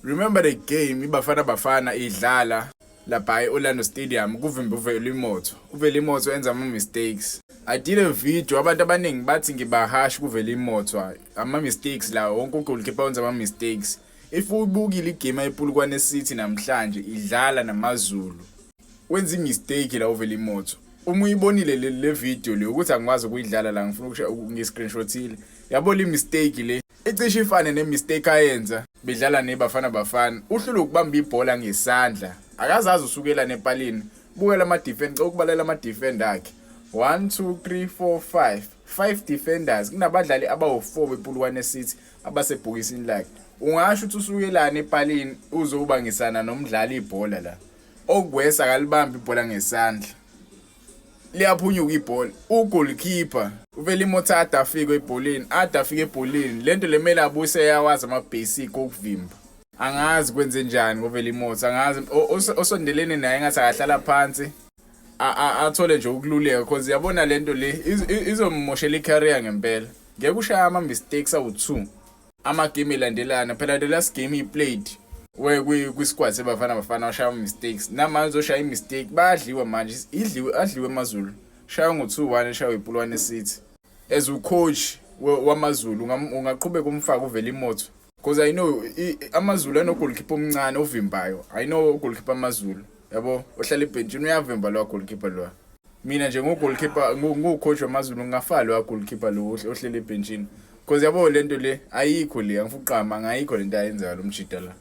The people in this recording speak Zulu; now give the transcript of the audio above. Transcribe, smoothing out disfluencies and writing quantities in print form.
Remember the game iBafana Bafana idlala lapha e-Orlando Stadium, kuvimba uVeli Mothwa. UVeli Mothwa enza ama-mistakes. I did a video, abantu abaningi bathi ngiba-harsh kuVeli Mothwa. Ama-mistakes la, wonke ugoalkeeper wenza ama-mistakes. If uyibukile igame yePolokwane City namhlanje idlala namaZulu, wenza i-mistake la uVeli Mothwa. Uma uyibonile le video le, ukuthi angikwazi ukuyidlala la, ngifuna ngi-screenshotile. Yabo le mistake le icishe ifane ne-mistake ayenza bedlala neBafana Bafana. Uhlulwe ukubamba ibhola ngesandla, akazazi usukela nepalini. Bukela ama-defender, cela ukubalela ama-defender akhe: 1 2 3 4 5, 5 defenders. Kunabadlali abawu-4 bePolokwane City abasebhokisini lakhe. Ungasho ukuthi usukelana epalini uzobangisana nomdlali ibhola la? Okwesa akalibambi ibhola ngesandla, liyaphunyuka ibhola. Ugoalkeeper uVeli Mothwa ade afike ebholeni, ade afike ebholeni. Lento lemele abuse yawazi ama-basic okuvimba. Angazi kwenze njani ngoVeli Mothwa, angazi. Osondelene naye ngathi akahlala phansi athole nje ukululeka, 'cause yabona lento le izommoshela i-career ngempela. Ngeke ushaya ama-mistakes awu-2 ama-game elandelana. Phela the last game he played kwi-squad seBafana Bafana washaya ama-mistakes, namanje uzoshaya i-mistake. Bayadliwa manje, idliwe, adliwe AmaZulu, shaya ngo-2-1, eshaywa iPolokwane City. As ucoach wamaZulu, ungaqhubeka umfake uVeli Mothwa? Because I know AmaZulu ano-goalkeeper omncane ovimbayo. I know goalkeeper AmaZulu, yabo, ohlala ebhentshini, uyavimba lo goalkeeper lo. Mina nje ngu-goalkeeper, ngu-coach wamaZulu, ngingafaka lo goalkeeper lo ohleli ebhentshini, because yabo lento le ayikho le, angifuna uqama ngayikho lento ayenzayo lo mjida la.